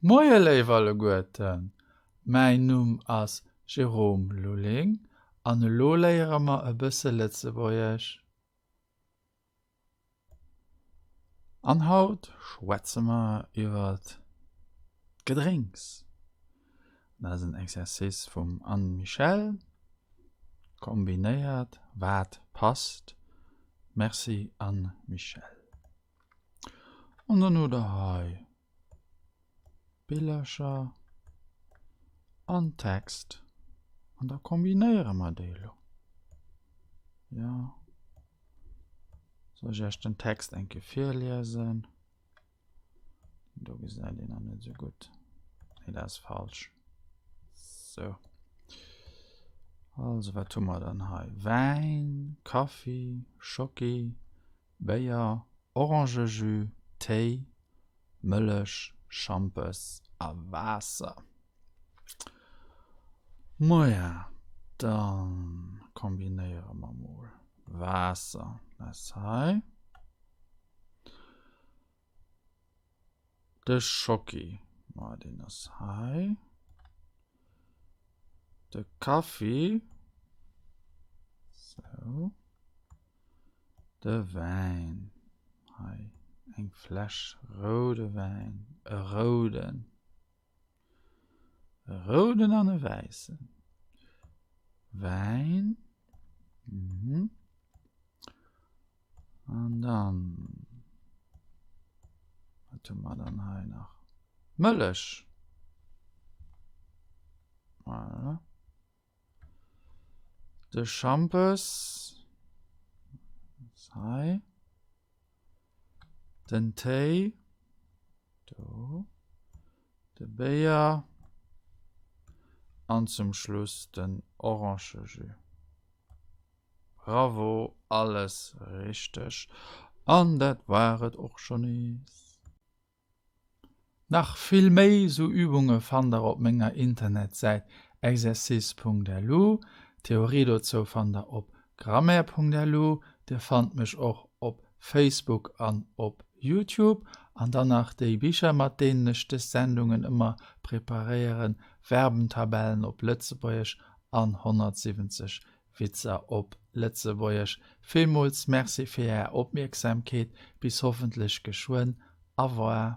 Moie léif alleguerten, mäin Numm ass Jérôme Lulling an elo léiere mer e bësse Lëtzebuergesch. An haut schwätze mer iwwer d'Gedrénks. Dat ass en Exercice vum Anne Michel, kombinéiert wat passt. Merci Anne Michel. An dann hutt der hei Billercher an Text an da kombinéiere mer déi elo. Jo, soll ech iech den Text eng Kéier virliesen? Do gesäit een nach net esou gutt. Nee, dat ass falsch. Sou. Also, wat hu mer dann hei? Wäin, Kaffi, Schocki, Béier, Orangejus, Téi, Mëllech, Schampes a Waasser. Maja, da kombinéiere mer mol Waasser, dat ass hei. De Schocki, ma deen ass hei. De Kaffi, sou. De Wäin, hei eng Fläsch roude Wäin, e rouden, e rouden an e wäissen Wäin. Mhm. An dann, wat hu mer dann hei nach? Mëllech. Voilà. De Schampes ass hei. Den Téi do. De Béier an zum Schluss den Orangejus. Bravo, alles richteg. An dat war et och scho nees. Nach vill méi sou Übunge fannt der op menger Internetsäit exercice.lu. D'Theorie dozou fannt der op grammaire.lu. Dir fannt mech och op Facebook an op Youtube. An dann nach déi Bicher mat deenen ech des Sendungen ëmmer preparéieren, Verbentabellen op Lëtzebuergesch an 170 Witzer op Lëtzebuergesch. Villmools Merci fir Är Opmierksamkeet. Bis hoffentlech geschwënn. Au revoir.